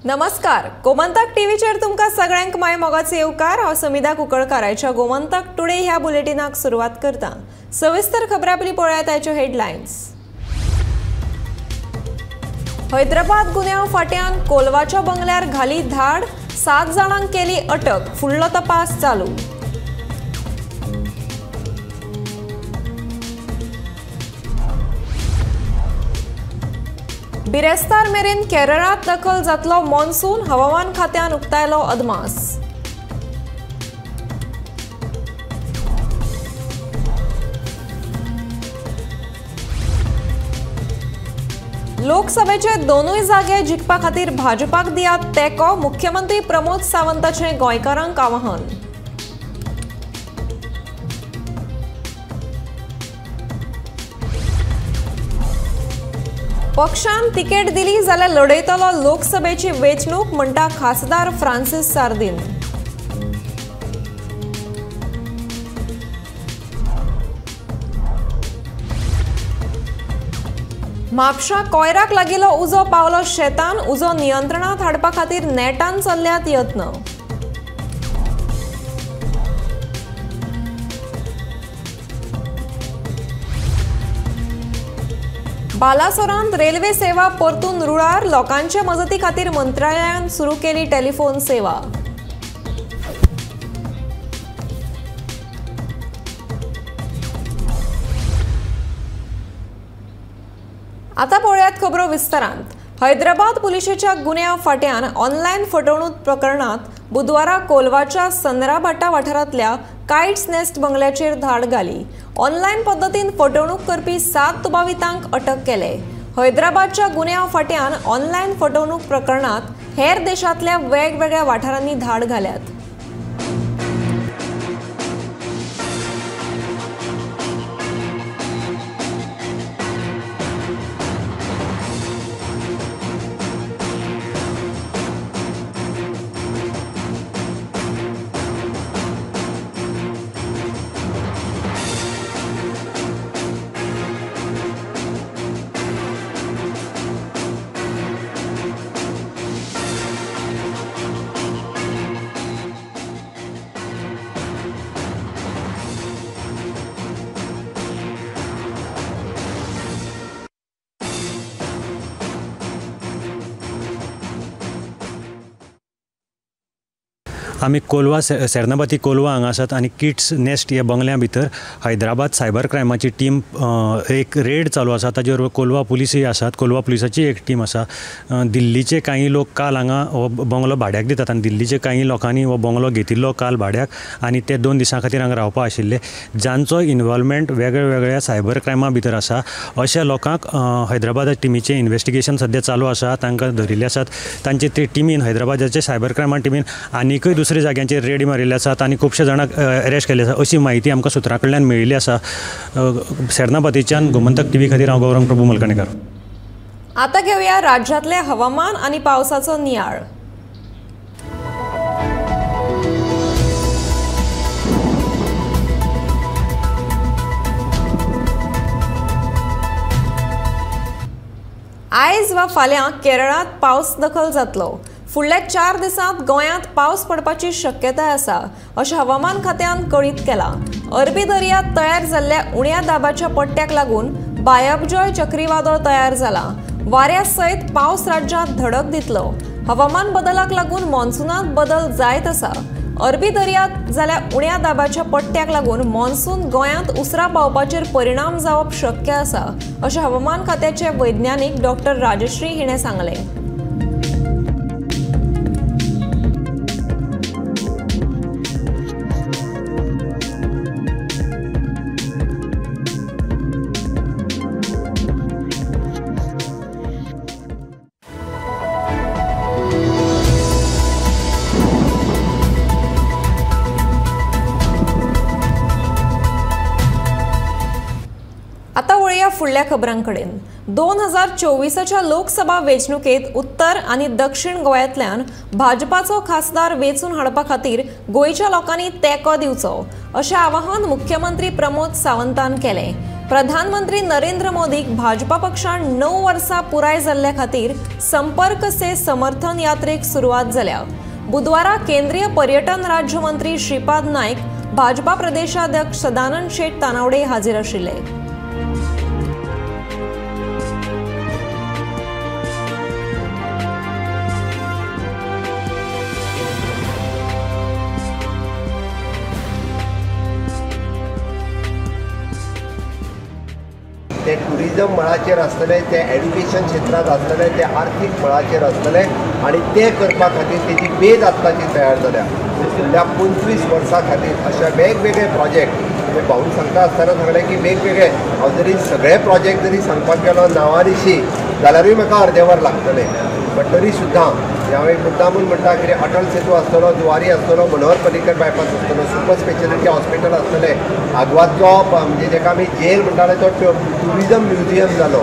नमस्कार, गोमंतक टीव्हीचेर तुमकां सगळ्यांक my मोगाचे येवकार। हांव समिधा कुंकळकाराच्या गोमंतक टुडे ह्या बुलेटिनाक सुरवात करता। सविस्तर खबरां पयलीं पळयात आयच्यो हेडलायन्स। हैदराबाद गुन्यांव फाट्यान कोलवाच्या बंगल्यार घाली धाड, 7 जाणांक केली अटक, फुडलो तपास चालू। बिरेस्तार मेरेन केरळांत दखल जातलो मॉन्सून, हवामान खात्यान उक्तायलो अदमास। लोकसभेचे दोनूय जागे जिखपा खातीर भाजपाक दियात तेंको, मुख्यमंत्री प्रमोद सावंताचें गोंयकारांक आवाहन। पक्षान तिकेट दिली जाल्यार लढयतलो लोकसभेची वेंचणूक, म्हणटा खासदार फ्रांसीस सार्दिन। म्हापशा कोयराक लागिल्लो उजो पावलो शेतान, उजो नियंत्रणांत हाडपा खातीर नेटान चल्ल्यात यत्न। बालासोरांत रेल्वे सेवा परतून रुळार, लोकांचे मजती खातीर मंत्रालयान सुरू केली टेलिफोन सेवा। आता पळयात खबरो विस्तारांत। हैदराबाद पुलिशेच्या गुन्यांव फाट्यान ऑनलायन फटवणूक प्रकरणात बुधवारा कोलवाच्या सनराभाटा वाठारांतल्या काइट्स नेस्ट बंगल्याचेर धाड घाली। ऑनलायन पद्दतीन फटवणूक करपी 7 दुबावितांक अटक केले। हैदराबादच्या गुन्यांव फाट्यान ऑनलायन फटवणूक प्रकरणात हेर देशांतल्या वेगवेगळ्या वाठारांनी धाड घाल्यात। आमी कोलवा सेर्नाबाती कोलवा हांगा आसात आनी किट्स नेस्ट ह्या बंगल्या भितर हैदराबाद सायबर क्रायमाची टीम एक रेड चालू आसा। ताजेर कोलवा पुलिसूय आसात, कोलवा पुलिसाची एक टीम आसा। दिल्लीचे कांय लोक काल हांगा हो बंगलो भाड्याक दितात आनी दिल्लीचे कांय लोकांनी हो बंगलो घेतिल्लो काल भाड्याक आनी ते 2 दिसां खातीर हांगा रावपा आशिल्ले। जांचो इन्वॉल्वमेंट वेगळ्या सायबर क्रायमा भितर आसा अशा लोकांक हैदराबाद टिमीचें इन्वेस्टिगेशन सद्या चालू आसा। तांकां धरिल्ले आसात। तांचे ते टिमीन, हैदराबादाचे सायबर क्रायमा टिमीन आनीकय दुसरे जाग्यांचेर रेडी मारिल्ले आसात आनी खुबशे जाणांक अरेस्ट केल्ले आसा अशी म्हायती आमकां सुत्रां कडल्यान मेळिल्ली आसा। सेर्नाबातीच्यान गोमंतक टीव्ही खातीर हांव गौरंग प्रभू मलकणेकर। आता घेऊया राज्यातले हवामान आनी पावसाचो नियाळ। आयज वा फाल्यां केरळांत पावस दखल जातलो। फुडल्या 4 दिसांत गोंयांत पावस पडपाची शक्यताय आसा अशें हवामान खात्यान कळीत केलां। अरबी दर्यांत तयार जाल्ल्या उण्या दाबाच्या पट्ट्याक लागून बायबजॉय चक्रीवादळ तयार जालां। वाऱ्या सयत पावस राज्यांत धडक दितलो। हवामान बदलाक लागून मॉन्सूनांत बदल जायत आसा। अरबी दर्यांत जाल्या उण्या दाबाच्या पट्ट्याक लागून मॉन्सून गोंयांत उसरां पावपाचेर परिणाम जावप शक्य आसा अशें हवामान खात्याचे वैज्ञानीक डॉक्टर राजश्री हिणें सांगलें। आता वळया फुडल्या खबरांकडेन। 2024च्या लोकसभा वेंचणुकेत उत्तर आनी दक्षिण गोंयांतल्यान भाजपाचो खासदार वेंचून हाडपा खातीर गोंयच्या लोकांनी तेंको दिवचो अशें आवाहन मुख्यमंत्री प्रमोद सावंतान केलें। प्रधानमंत्री नरेंद्र मोदीक भाजपा पक्षान 9 वर्सां पुराय जाल्ल्या खातीर संपर्क से समर्थन यात्रेक सुरवात जाल्या। बुधवारा केंद्रीय पर्यटन राज्यमंत्री श्रीपाद नायक, भाजपा प्रदेशाध्यक्ष सदानंद शेट तानावडे हाजीर आशिल्ले। ते टुरिजम मळाचेर आसतले, ते एड्युकेशन क्षेत्रांत आसतले, ते आर्थीक मळाचेर आसतले आनी ते करपा खातीर तेजी बेज आतांची तयार जाल्या। फुडल्या 25 वर्सां खातीर अशे वेगवेगळे प्रोजेक्ट म्हणजे भाऊन सांगता आसतना सांगलें की वेगवेगळे हांव जरी सगळे प्रोजेक्ट जरी सांगपाक गेलो नांवानिशी जाल्यारूय म्हाका अर्दें वर लागतलें, बट तरी सुद्दां हांव एक मुद्दामून म्हणटा की अटल सेतू आसतलो, जुवारी आसतलो, मनोहर पर्रीकर बायपास आसतलो, सुपर स्पेशलिटी हॉस्पिटल आसतलें, आगवादचो म्हणजे जेका आमी जेल म्हणटाले तो ट्युरिजम म्युझियम जालो।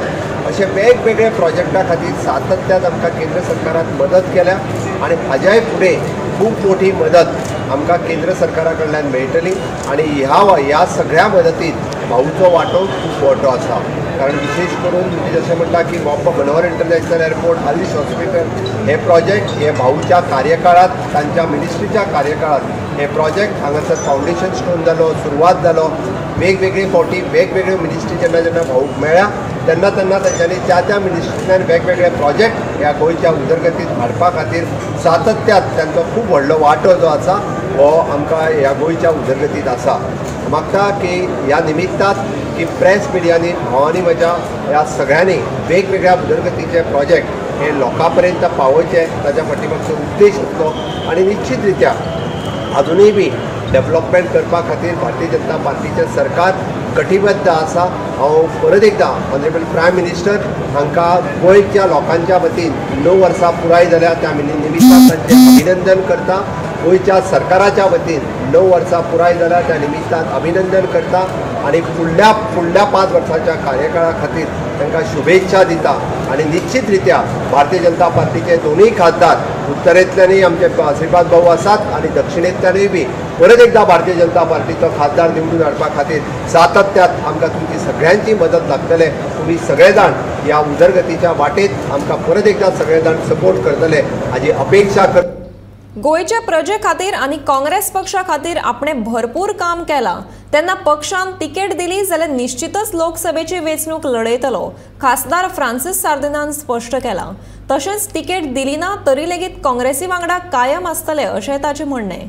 अशे वेगवेगळे प्रोजेक्टा खातीर सातत्यान आमकां केंद्र सरकारान मदत केल्या आनी हाज्याय फुडें खूब मोठी मदत आमकां केंद्र सरकारा कडल्यान मेळटली आनी ह्या सगळ्या मदतींत भाऊचो वांटो खूब मोठो आसा। कारण विशेष करून म्हणजे जशें म्हणटा की मनोहर इंटरनॅशनल एअरपोर्ट, आलिश हॉस्पिटल हे प्रोजेक्ट हे भाऊच्या कार्यकाळात, तांच्या मिनिस्ट्रीच्या कार्यकाळात हे प्रोजेक्ट हांगासर फावंडेशन स्टोन जालो, सुरवात जालो। वेगवेगळे फावटी वेगवेगळ्यो मिनिस्ट्री जेन्ना जेन्ना भाऊक मेळ्ळ्या तेन्ना तेन्ना तांच्यांनी त्या त्या मिनिस्ट्रींतल्यान वेगवेगळे प्रोजेक्ट ह्या गोंयच्या उदरगतीत हाडपा खातीर सातत्यात तांचो खूब व्हडलो वांटो जो आसा हो आमकां ह्या गोंयच्या उदरगतीत आसा। म्हाका की ह्या निमित्तान की प्रेस मिडियांनी भावांनी म्हज्या ह्या सगळ्यांनी वेगवेगळ्या उदरगतीचे प्रोजेक्ट हे लोकां पर्यंत पावोवचे ताच्या फाटी मागचो उद्देश आसलो आनी निश्चित रित्या अजुनूय बी डेवलपमेंट करपा खातीर भारतीय जनता पार्टीचें सरकार कटिबद्ध आसा। हांव परत एकदां ऑनरेबल प्रायम मिनिस्टर हांकां गोंयच्या लोकांच्या वतीन 9 वर्सां पुराय जाल्या त्या निमित्तान तांचें अभिनंदन करता। गोंयच्या सरकाराच्या वतीन 9 वर्सां पुराय जाल्या त्या निमित्तान अभिनंदन करता आनी फुडल्या फुडल्या 5 वर्सांच्या कार्यकाळा खातीर तांकां शुभेच्छा दिता आनी निश्चित रित्या भारतीय जनता पार्टीचे दोनूय खासदार उत्तरेंतल्यानूय आमचे श्रीपाद भाऊ आसात आनी दक्षिणेंतल्यानूय बी परत एकदां भारतीय जनता पार्टीचो खासदार निवडून हाडपा खातीर सातत्यात आमकां तुमची सगळ्यांची मदत लागतले। तुमी सगळे जाण ह्या उदरगतीच्या वाटेत आमकां परत एकदां सगळे जाण सपोर्ट करतले हाजी अपेक्षा कर। गोंयच्या प्रजे खातीर आनी काँग्रेस पक्षा खातीर आपणे भरपूर काम केलां तेन्ना पक्षान तिकेट दिली जाल्यार निश्चितच लोकसभेची वेंचणूक लढयतलो, खासदार फ्रांसीस सार्दिनान स्पश्ट केलां। तशेंच तिकेट दिली ना तरी लेगीत काँग्रेसी वांगडा कायम आसतले अशें ताचें म्हणणें।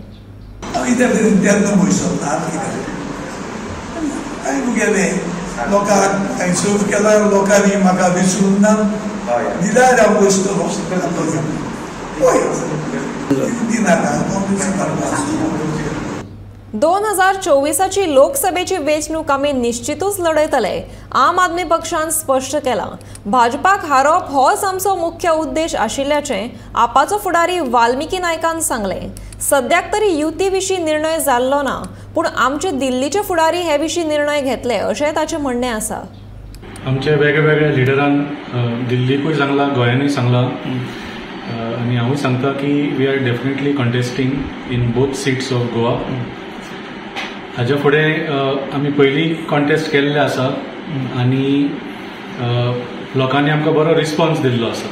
लोकांनी म्हाका विसरूंक ना दिल्यार हांव बसतलो। 2024ची लोकसभेची वेंचणूक आमी निश्चितूच लढयतले, आम आदमी पक्षान स्पश्ट केलां। भाजपाक हारोवप होच आमचो मुख्य उद्देश आशिल्ल्याचें आपाचो फुडारी वाल्मिकी नायकान सांगलें। सद्याक तरी युती विशीं निर्णय जाल्लो ना, पूण आमचे दिल्लीचे फुडारी हे विशीं निर्णय घेतले अशें ताचें म्हणणें आसा। आमचे वेगवेगळ्या लिडरान दिल्लीकूय सांगलां, गोंयानूय सांगलां आनी हांवूय सांगता की we are definitely contesting in both seats of Goa. हाज्या फुडें आमी पयलीं कॉन्टेस्ट केल्ले आसा आनी लोकांनी आमकां बरो रिस्पॉन्स दिल्लो आसा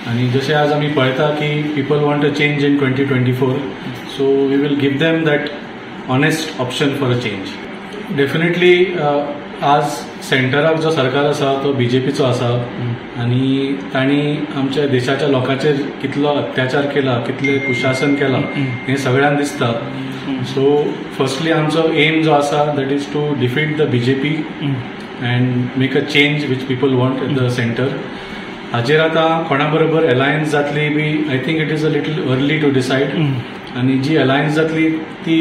आनी जशें आज आमी पळयता की people want a change in 2024, so we will give them that honest option for a change. Definitely आज सेंटराक जो सरकार आसा तो बीजेपीचो आसा आनी तांणी आमच्या देशाच्या लोकांचेर कितलो अत्याचार केला, कितलें कुशासन केलां हें सगळ्यांक दिसता। सो फर्स्टली आमचो एम जो आसा that is to defeat the BJP and make a change which people want at the centre. हाजेर आतां कोणा बरोबर एलायन्स जातली बी I think it is a little early to decide आनी जी अलायन्स जातली ती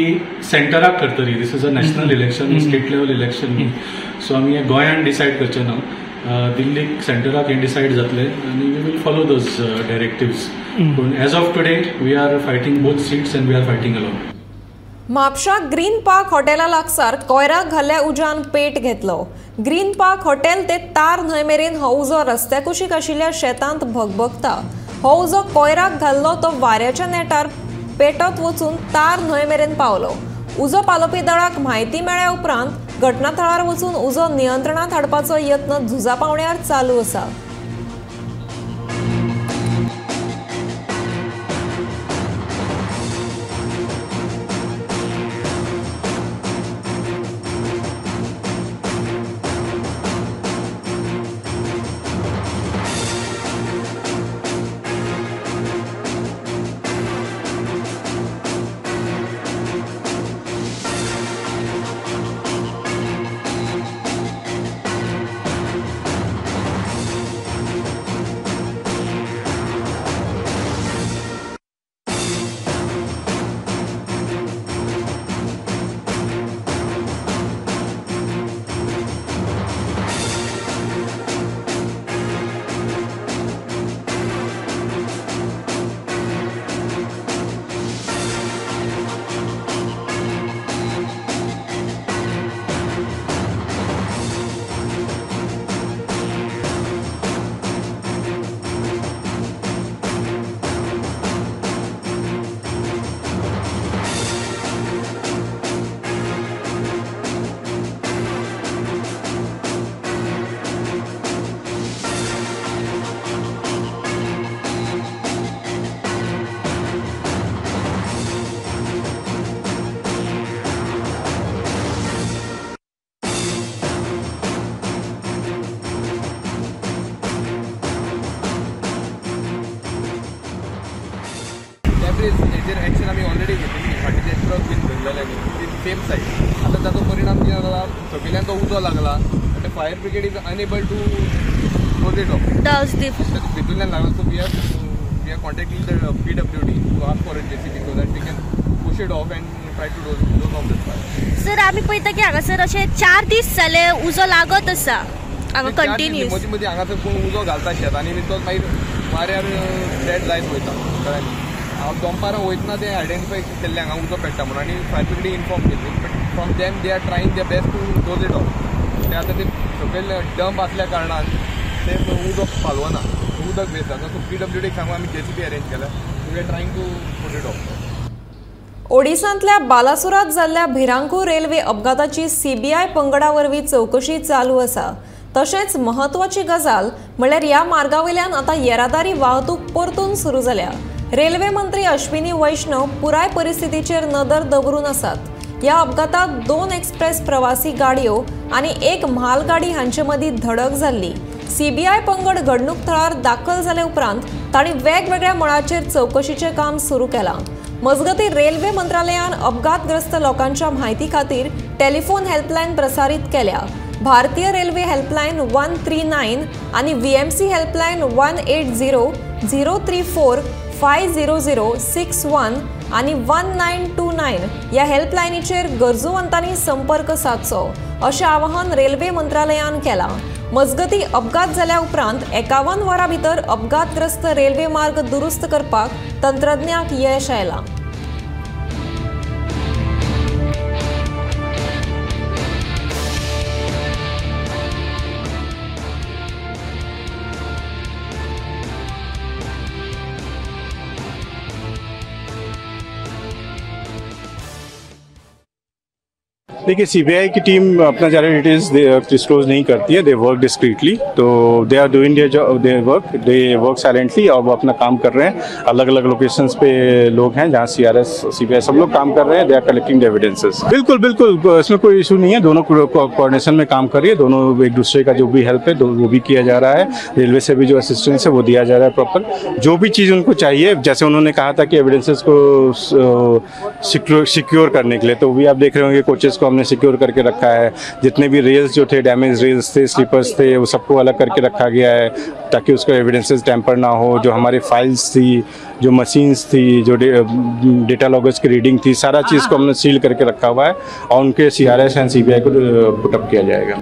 सेंटराक करतली। This is a national election, state level election न्ही, सो आमी हें गोंयान डिसायड करचे ना, दिल्लीक सेंटराक हें डिसायड जातलें आनी we will follow those directives. पूण as of today we are fighting both seats and we are fighting alone. Mapusa green park हॉटेला लागसार कोयराक घाल्ल्या उज्यान पेट घेतलो। ग्रीन पार्क हॉटेल ते तार न्हंय मेरेन हो उजो रस्त्या कुशीक आशिल्ल्या शेतांत भगभगता। हो उजो कोयराक घाल्लो तो वाऱ्याच्या नेटार पेटत वचून तार न्हंय मेरेन पावलो। उजो पालोवपी दळाक म्हायती मेळ्ळ्या उपरांत घटनाथळार वचून उजो नियंत्रणांत हाडपाचो यत्न झुजा पावण्यार चालू आसा। हेजेर एक्शन आमी ऑलरेडी घेतिल्ली, फाटीचे ट्रक बीन धरलेले सेम सायज। आतां ताचो परिणाम कितें जाला, सकयल्यान तो उजो लागला आनी fire brigade is unable to close it off, भितूरल्यान लागला। So we are contacting the PWD to ask for a JCB so that we can push it off and try to doze off this fire. Sir आमी पळयता की हांगासर अशे 4 दीस जाले उजो लागत आसा हांगा कंटिन्यूस। मदीं मदीं हांगासर कोण उजो घालता शेतांनी बी, तो मागीर वाऱ्यार स्प्रेड जायत वयता कळ्ळें। हांव दनपारां वयतना ते आयडेंटिफाय केल्ले हांगा उजो पेट्टा म्हणून आनी फायर ब्रिगेडीक इन्फॉर्म केल्ली, but from them they are trying their best to doze it off. ते आतां ते सकयल डंप आसल्या कारणान ते उदक पालवना, उदक वेस्ट जाता। सो PWDक सांगून आमी JCB arrange केल्या, we are trying to put it off. ओडिशांतल्या बालासोरात जाल्ल्या भिरांकूळ रेल्वे अपघाताची सीबीआय पंगडा वरवीं चवकशी चालू आसा। तशेंच म्हत्वाची गजाल म्हणल्यार ह्या मार्गा वयल्यान आतां येरादारी वाहतूक परतून सुरू जाल्या। रेल्वे मंत्री अश्विनी वैष्णव पुराय परिस्थितीचेर नदर दवरून आसात। ह्या अपघातात 2 एक्सप्रेस प्रवासी गाडयो आनी 1 म्हालगाडी हांचे मदीं धडक जाल्ली। सीबीआय पंगड घडणूक थळार दाखल जाले उपरांत तांणी वेगवेगळ्या मळाचेर चवकशीचें काम सुरू केलां। मजगतीं रेल्वे मंत्रालयान अपघातग्रस्त लोकांच्या म्हायती खातीर टेलिफोन हेल्पलायन प्रसारीत केल्या। भारतीय रेल्वे हेल्पलायन 139 आनी VMC helpline 180 034 50061 आनी 1929 ह्या हेल्पलायनीचेर गरजूवंतांनी संपर्क सादचो अशें आवाहन रेल्वे मंत्रालयान केलां। मजगतीं अपघात जाल्या उपरांत 51 वरां भितर अपघातग्रस्त रेल्वे मार्ग दुरुस्त करपाक तंत्रज्ञांक यश आयलां। देखिए, सीबीआई की टीम अपना ज़्यादा डिटेल्स डिस्क्लोज नहीं करती है, they work discreetly, तो they are doing their work, they work silently और वो अपना काम कर रहे हैं। अलग अलग लोकेशंस पे लोग हैं जहाँ सीआरएस सीबीआई सब लोग काम कर रहे हैं, they are collecting the evidences. बिल्कुल बिल्कुल, इसमें कोई इशू नहीं है, दोनों कोऑर्डिनेशन में काम कर रही है, दोनों एक दूसरे का जो भी हेल्प है वो भी किया जा रहा है, रेलवे से भी जो असिस्टेंस है वो दिया जा रहा है प्रॉपर, जो भी चीज़ उनको चाहिए। जैसे उन्होंने कहा था कि एविडेंसेस को सिक्योर करने के लिए, तो वो भी आप देख रहे होंगे कोचेस को हमने सिक्योर करके रखा है, जितने भी रेल्स जो थे डैमेज रेल्स थे, स्लीपर्स थे, वो सबको अलग करके रखा गया है ताकि उसका एविडेंसेस टैम्पर ना हो। जो हमारे फाइल्स थी, जो मशीन्स थी, जो डेटा लॉगर्स की रीडिंग थी, सारा चीज़ को हमने सील करके रखा हुआ है और उनके सीआरएस एंड सीबीआई को पुटअप किया जाएगा।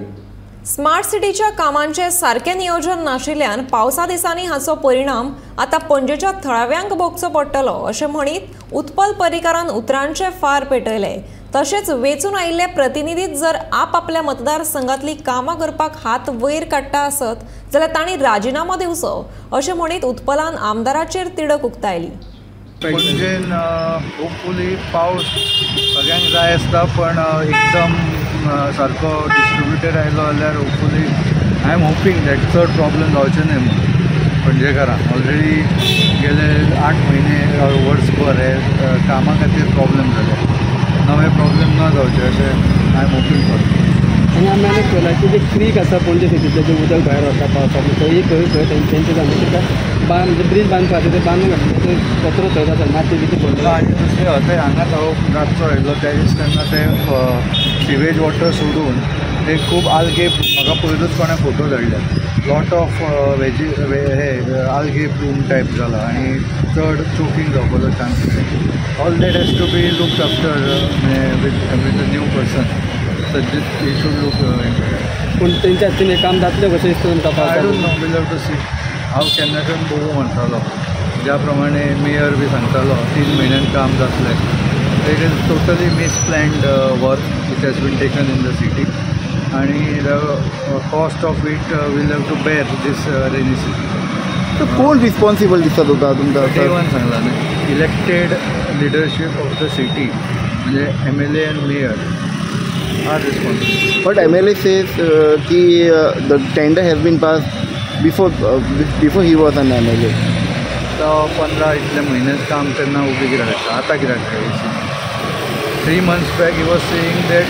स्मार्ट सिटीच्या कामांचे सारकें नियोजन नाशिल्ल्यान पावसा दिसांनी हाचो परिणाम आतां पणजेच्या थळाव्यांक भोगचो पडटलो अशें म्हणीत उत्पल पर्रीकारान उतरांचे फार पेटयले। तशेंच वेंचून आयिल्ले प्रतिनिधी जर आपआपल्या मतदारसंघातली कामां करपाक हात वयर काडटा आसत जाल्यार तांणी राजिनामो दिवचो अशें म्हणीत उत्पलान आमदाराचेर तिडक उक्तायली। पणजेन होपफुली पावस सगळ्यांक जाय आसता, पण एकदम सारको डिस्ट्रिब्युटेड आयलो जाल्यार hopefully I am hoping that चड प्रॉब्लम जावचे न्हय म्हणून पणजेकारांक. ऑलरेडी गेले 8 म्हयने वर्सभर हे कामा खातीर प्रॉब्लम जाले, नवे प्रॉब्लम न जावचे अशें I am hoping for. आनी आमी आनी पळयलां की जे क्रीक आसा पणजे सिटींतलें जें उदक भायर वता पावसांत, थंय खंय खंय तेंचे जावन ताका म्हणजे ब्रीज बांदपा खातीर ते बांदून घातले, ते कचरो थंयच आसा, माती बिती पडटा. आनी दुसरें हय हांगाच हांव रातचो आयिल्लो त्या दीस तेन्ना ते सिवेज वॉटर सोडून ते खूब आल्गे, म्हाका पयरूच कोणें फोटो धाडले, लॉट ऑफ वेजी हे आल्गे ब्लूम टायप जाला आनी चड चोकींग जावपाचो chance. All that has to be looked after with a new person. Suggest he should look into that. पूण तेंच्या हातीन हें काम जातलें कशें दिसता तुमकां? I don't know, we'll have to see. हांव केन्नाच्यान बघू म्हणटालो, ज्या प्रमाणे मेयर बी सांगतालो 3 म्हयन्यान काम जातलें. It is totally misplanned work which has been taken in the city आनी the cost of it will have to bear this rainy season. कोण रिस्पॉन्सिबल दिसता तुका तुमकां? डे वन सांगला न्ही, elected leadership of the city म्हणजे MLA and mayor are responsible. But MLA says ki the tender has been passed before he was an MLA. तो 15 इतले म्हयन्याच काम तेन्ना उबें कित्याक हाडटा, आतां कित्याक हाडटा? 3 months back he was saying that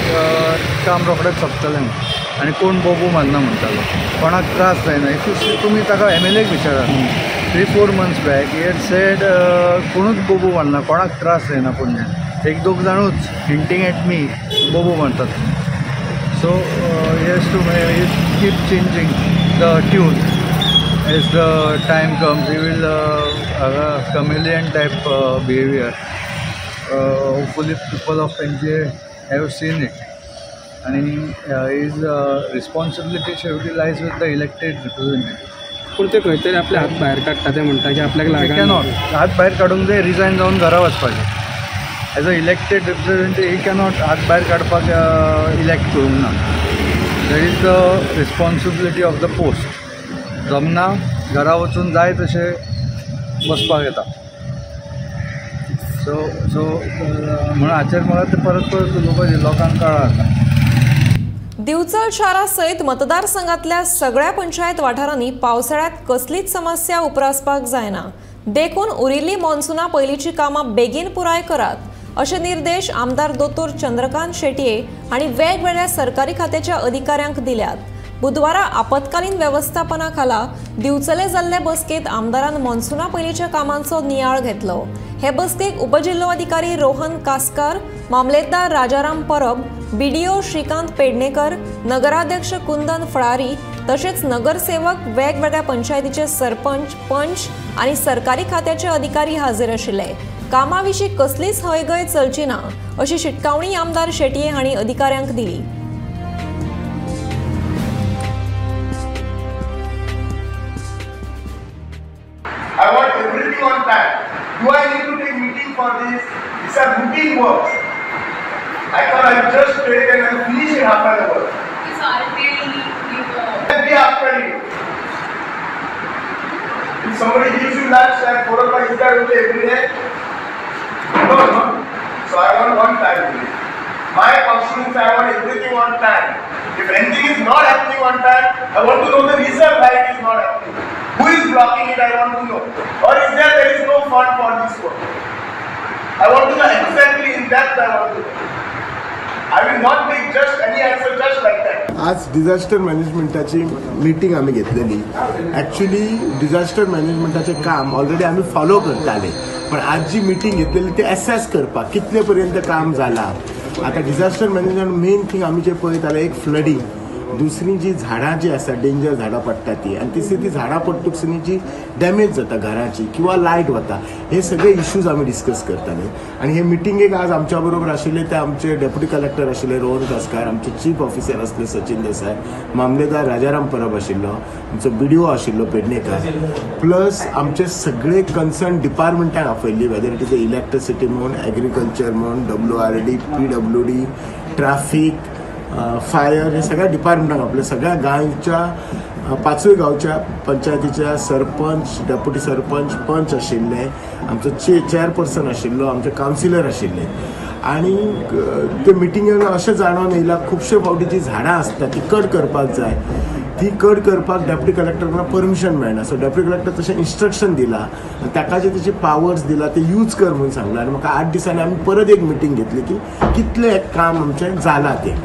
काम रोखडेंच सोंपतलें म्हणून आनी कोण बोबू मारना म्हणटालो, कोणाक त्रास जायना. If तुमी ताका MLAक विचारात, 3-4 months back he had said कोणूच बोबू मारना, कोणाक त्रास जायना पणजेन, 1-2 जाणूच हिंटींग एट मी बोबू मारतात. So he has to keep changing the tune as the time comes. He will have a chameleon type behaviour. Hopefully people of Panaji have seen it. आनी his responsibility शेवटी lies with the elected representative. पूण ते खंय तरी आपले हात भायर काडटा, ते म्हणटा की आपल्याक लागना. कॅनॉट हात भायर काडूंक जाय, रिजायन जावन घरा वचपाचें. As a elected representative he cannot हात भायर काडपाक इलेक्ट करूंक ना. That is the responsibility of the post. जमना घरा वचून जाय तशें बसपाक येता. सो सो म्हणून हाचेर म्हाका तें परत परत उलोवपाचें लोकांक कळ्ळां आतां. दिवचल शारा सयत मतदारसंघातल्या सगळ्या पंचायत वाठारांनी पावसाळ्यात कसलीच समस्या उप्रासपाक जायना, देखून उरिल्ली मॉन्सुना पयलींची कामां बेगीन पुराय करात अशे निर्देश आमदार दोतोर चंद्रकांत शेटये हांणी वेगवेगळ्या सरकारी खात्याच्या अधिकाऱ्यांक दिल्यात. बुधवारा आपत्कालीन वेवस्थापना खाला दिवचले जाल्ले बसकेत आमदारान मॉन्सुना पयलींच्या कामांचो नियाळ घेतलो. हे बसकेक उपजिल्होधिकारी रोहन कासकार, मामलेदार राजाराम परब, बीडीओ श्रीकांत पेडणेकर, नगराध्यक्ष कुंदन फळारी तसेच नगरसेवक, वेगवेगळ्या पंचायतीचे सरपंच, पंच आणि सरकारी खात्याचे अधिकारी हजर आशिल्ले. कामाविशीं कसलीच हयगय चलची ना अशी शिटकावणी आमदार शेटये हांणी अधिकाऱ्यांक दिली. I want everything on time. Do I need to take meeting for this? These are routine works. I thought I just take and I finish in half an hour. So I'll tell you. Be after you. If somebody gives you lunch at 4 o'clock, is that okay every day? No, no. So I want one time only. My constituency, I want everything on time. If anything is not happening on time, I want to know the reason why it is not happening. Who is blocking it, I want to know. Or is there is no fund for this work? I want to know exactly in depth, I want to know. I will not take just any answer just like that. आज disaster मॅनेजमेंटाची meeting आमी घेतलेली. Actually disaster मॅनेजमेंटाचें काम already आमी follow करताले, पण आज जी meeting घेतलेली ते एसेस करपाक कितले पर्यंत काम जालां. आतां डिझास्टर मॅनेजमेंट मेन थींग आमी जे पळयताले, एक फ्लडींग, दुसरी जी झाडां जी आसा डेंजर झाडां पडटा ती, आनी तिसरी ती झाडां पडटकच जी डॅमेज जाता घराची किंवा लायट वता, हे सगळे इश्यूज आमी डिस्कस करताले. आनी हे मिटिंगेक आज आमच्या बरोबर आशिल्ले ते आमचे डेप्युटी कलेक्टर आशिल्ले रोहन कासकार, आमचे चीफ ऑफिसर आसले सचिन देसाय, मामलेदार राजाराम परब आशिल्लो, आमचो बीडीओ आशिल्लो पेडणेकर, प्लस आमचे सगळे कन्सर्न डिपार्टमेंटाक आपयल्ली, whether it is electricity म्हूण, एग्रीकल्चर म्हूण, WRD, PWD, traffic, fire, हे सगळ्या डिपार्टमेंटाक आपल्या सगळ्या गांवच्या पांचूय गांवच्या पंचायतीच्या सरपंच, डेप्युटी सरपंच, पंच आशिल्ले, आमचो चेअरपर्सन आशिल्लो, आमचे कावन्सिलर आशिल्ले. आनी ते मिटिंगेन अशें जाणून येयलां खुबशे फावटी जी झाडां आसता ती कट करपाक जाय, ती कट करपाक डेप्युटी कलेक्टराक परमिशन मेळना. सो डेप्युटी कलेक्टर तशें इन्स्ट्रक्शन दिलां आनी ताका जे तेजे पावर्स दिला ते यूज कर म्हणून सांगलां. आनी म्हाका 8 दिसांनी आमी परत एक मिटींग घेतली की कितलें काम आमचें जालां तें.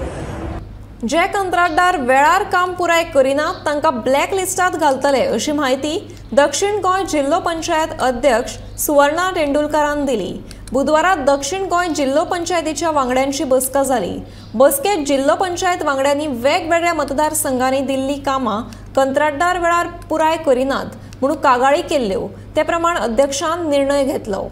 जे कंत्राटदार वेळार काम पुराय करिनात तांकां ब्लॅक लिस्टात घालतले अशी म्हायती दक्षिण गोंय जिल्लो पंचायत अध्यक्ष सुवर्णा तेंडुलकारान दिली. बुधवारा दक्षिण गोंय जिल्लो पंचायतीच्या वांगड्यांची बसका जाली. बसकेत जिल्लो पंचायत वांगड्यांनी वेगवेगळ्या मतदारसंघांनी दिल्ली कामां कंत्राटदार वेळार पुराय करिनात म्हणून कागाळी केल्ल्यो. ते प्रमाण अध्यक्षान निर्णय घेतलो.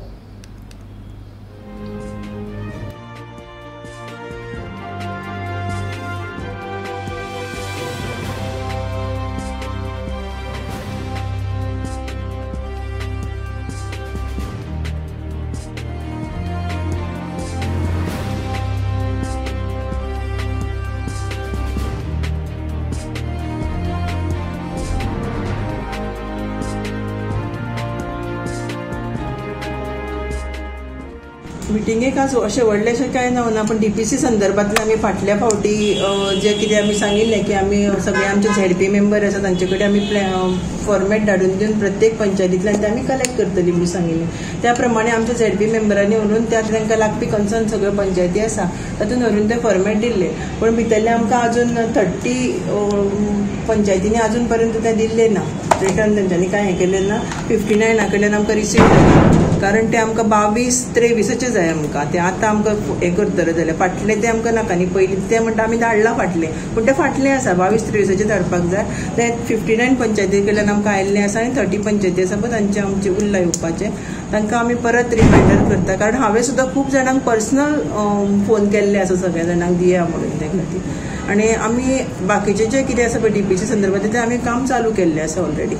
मिटिंगेक आज अशें व्हडलेशें कांय ना ना, पण डीपीसी संदर्भांतल्यान आमी फाटल्या फावटी जे कितें आमी सांगिल्लें की आमी सगळे आमचे झेडपी मेंबर आसा तांचे कडेन आमी फॉर्मेट धाडून दिवन प्रत्येक पंचायतींतल्यान ते आमी कलेक्ट करतली म्हणून सांगिल्लें. त्या प्रमाणे आमच्या झेडपी मेंबरांनी व्हरून त्या तांकां लागपी कन्सर्न सगळ्यो पंचायती आसा तातूंत व्हरून ते फॉर्मेट दिल्ले, पूण भितरले आमकां अजून 30 पंचायतींनी अजून पर्यंत ते दिल्ले ना, रिटर्न तेंच्यांनी कांय हें केलें ना. 59 कडल्यान आमकां रिसीव जालें, कारण ते आमकां 22-23 जाय आमकां, ते आतां आमकां हें करतले जाल्यार फाटले ते आमकां नाका न्ही, पयलीं ते म्हणटा आमी धाडलां फाटले, पूण ते फाटले आसा 22-23 धाडपाक जाय. ते 59 पंचायती कडल्यान आमकां आयिल्लें आसा आनी 30 पंचायती आसा पळय तांचे आमचें उरलां येवपाचें, तांकां आमी परत रिमायंडर करता. कारण हांवें सुद्दां खूब जाणांक पर्सनल फोन केल्ले आसा सगळ्या जाणांक दिया म्हणून ते खातीर. आनी आमी बाकीचे जे कितें आसा पळय डीपीसी संदर्भात ते आमी काम चालू केल्लें आसा ऑलरेडी.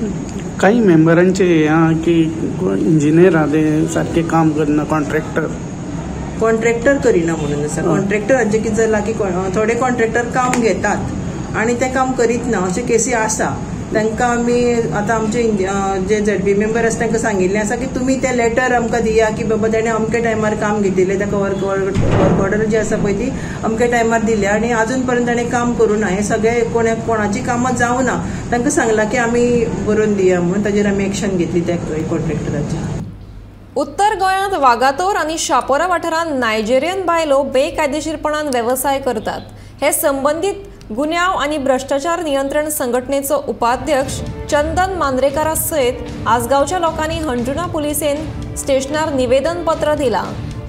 काही मेंबरांचे हे आहा की इंजिनियर आहा ते सारके काम करना, कॉन्ट्रॅक्टर करिना म्हणून आसा. कॉन्ट्रॅक्टरांचें कितें जालां की थोडे कॉन्ट्रॅक्टर काम घेतात आनी ते काम करीत ना अशे केसी आसा. तांकां आमी आतां आमचे जे झेडपी मेंबर आसा तांकां सांगिल्लें आसा की तुमी ते लेटर आमकां दिया की बाबा ताणें अमके टायमार काम घेतिल्लें, ताका वर्क ऑर्डर जी आसा पळय ती अमके टायमार दिल्या आनी अजून पर्यंत ताणें काम करूं ना, हें सगळें कोणाची कामां जावं ना, तांकां सांगलां की आमी बरोवन दिया म्हणून, ताजेर आमी एक्शन घेतली त्या कॉन्ट्रॅक्टराचेर. उत्तर गोंयांत वागातोर आनी शापोरा वाठारांत नायजेरियन बायलो बेकायदेशीरपणान वेवसाय करतात. हे संबंदीत गुन्यांव आनी भ्रश्टाचार नियंत्रण संघटनेचो उपाध्यक्ष चंदन मांद्रेकारा सयत आसगांवच्या लोकांनी हणजुणा पुलिसेन स्टेशनार निवेदन पत्र दिलां.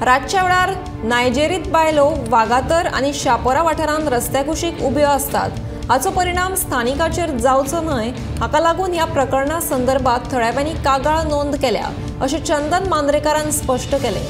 रातच्या वेळार नायजेरीत बायलो वागातर आनी शापोरा वाठारांत रस्त्या कुशीक उब्यो आसतात. हाचो परिणाम स्थानिकाचेर जावचो न्हय हाका लागून ह्या प्रकरणा संदर्भात थळाव्यांनी कागाळ नोंद केल्या अशें चंदन मांद्रेकारान स्पश्ट केलें.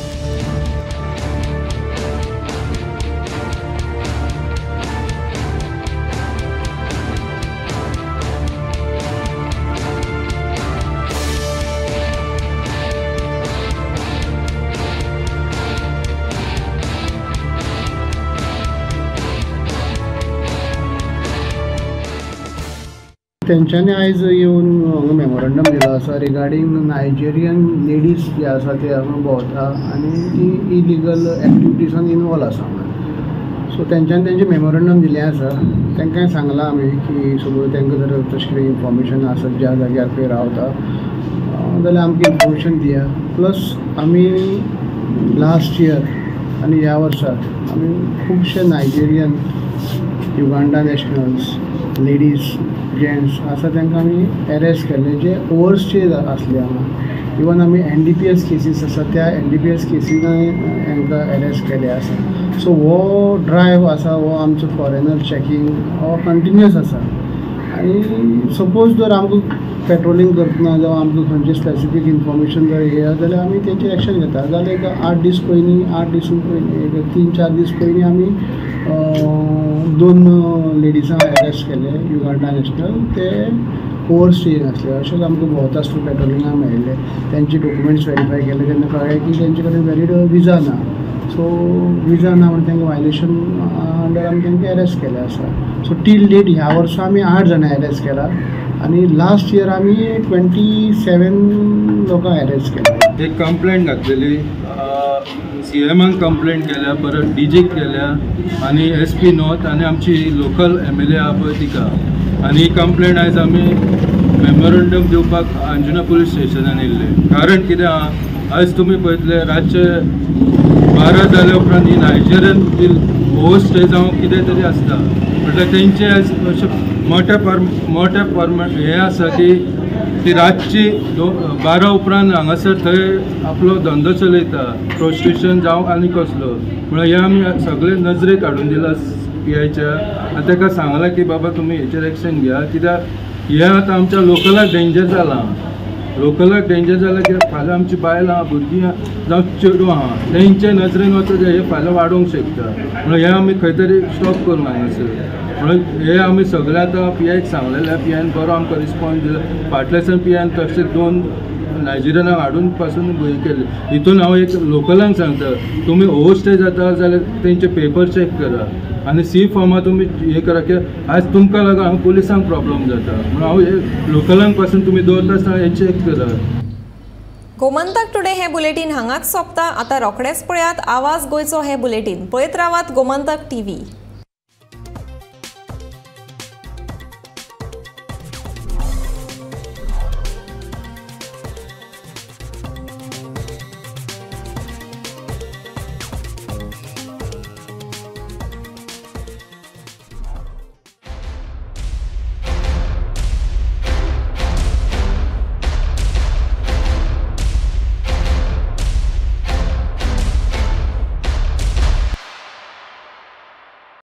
तेंच्यांनी आयज येवन हांगा मेमोरंडम दिला आसा रिगार्डींग नायजेरियन लेडीज जे आसा ते हांगा भोंवता आनी ती इलिगल एक्टिविटीसान इनवॉल्व आसा हांगा. सो तेंच्यांनी तेंचें मेमोरंडम दिलें आसा, तांकां सांगलां आमी की सपोज तांकां जर तशें कितें इन्फॉर्मेशन आसा ज्या जाग्यार खंय रावता जाल्यार आमकां इन्फॉर्मेशन दिया. प्लस आमी लास्ट इयर आनी ह्या वर्सा आमी खुबशे Nigerian, Uganda nationals, ladies, gents आसा तांकां आमी एरेस्ट केल्ले जे ओवरस्टेज आसले हांगा. इवन आमी NDPS cases आसा त्या NDPS केसीनाय हांकां एरेस्ट केले आसा. सो हो ड्रायव आसा हो आमचो फॉरेनर चॅकींग हो कंटिन्युअस आसा. आनी सपोज जर आमकां पेट्रोलिंग करतना जावं आमकां खंयचें स्पेसिफीक इन्फॉर्मेशन जर येता जाल्यार आमी तेंचेर एक्शन घेता. जाल्यार एक 8 दीस पयलीं, 8 दीस पयलीं, एक 3-4 दीस पयलीं आमी 2 लेडिजांक एरेस्ट केले युगांडा नॅशनल, ते ओवरस्टेज आसले. अशेंच आमकां भोंवता आसतना पेट्रोलिंगाक मेळिल्ले, तेंचे डॉक्युमेंट्स वेरीफाय केले तेन्ना कळ्ळें की तेंचे कडेन व्हॅलीड विजा ना. सो विजा ना म्हणून तांकां वायलेशन अंडर आमी तांकां एरेस्ट केलें आसा. सो टील डेट ह्या वर्सा आमी 8 जाणां एरेस्ट केला आनी लास्ट इयर आमी 27 लोकांक एरेस्ट केला. एक कंप्लेंट घातलेली, सी एमान कंप्लेंट केल्या, परत डीजीक केल्या आनी एस पी नॉर्थ आनी आमची लोकल एम एल ए आहा पळय तिका. आनी ही कंप्लेंट आयज आमी मेमोरंडम दिवपाक अंजुना पुलीस स्टेशनान येयल्ले. कारण कितें आहा, आयज तुमी पळयतले रातचे 12 जाल्या उपरांत ही नायजेरियन जी ओवर स्टे जावं कितें तरी आसता, म्हटल्यार तेंचे आयज अशें मोठ्या परमाण हें आसा की ती रातची 12 उपरांत हांगासर थंय आपलो धंदो चलयता, प्रोस्टिट्युशन जावं आनी कसलो. म्हणल्यार हें आमी सगळे नजरेक हाडून दिला पी आयच्या आनी ताका सांगलां की बाबा तुमी हेचेर एक्शन घेया, कित्याक हें आतां आमच्या लोकलाक डेंजर जालां. लोकलाक डेंजर जालां की फाल्यां आमची बायलां आहा, भुरगीं आहा जावं चेडूं आहा, तेंच्या नजरेन वचत हें फाल्यां वाडोवंक शकता. म्हणून हें आमी खंय तरी स्टॉप करूंक हांगासर. म्हणून हे आमी सगळे आतां पी आयक सांगलेलें, पी आयन बरो आमकां रिस्पॉन्स दिलो. फाटल्या पी आयन तशें 2 नायजेरियनाक हाडून पासून हें केलें. हितून हांव एक लोकलांक सांगता, तुमी ओवर स्टे जाता जाल्यार तेंचे पेपर चॅक करा आनी सी फॉर्मा तुमी हें करा की आयज तुमकां लागून हांगा पुलिसांक प्रॉब्लम जाता. म्हणून हांव हे लोकलांक पासून तुमी दवरता आसतना हें चॅक करा. गोमंतक टुडे हे बुलेटीन हांगाच सोंपता. आतां रोखडेच पळयात आवाज गोंयचो हे बुलेटीन. पळयत रावात गोमंतक टीव्ही.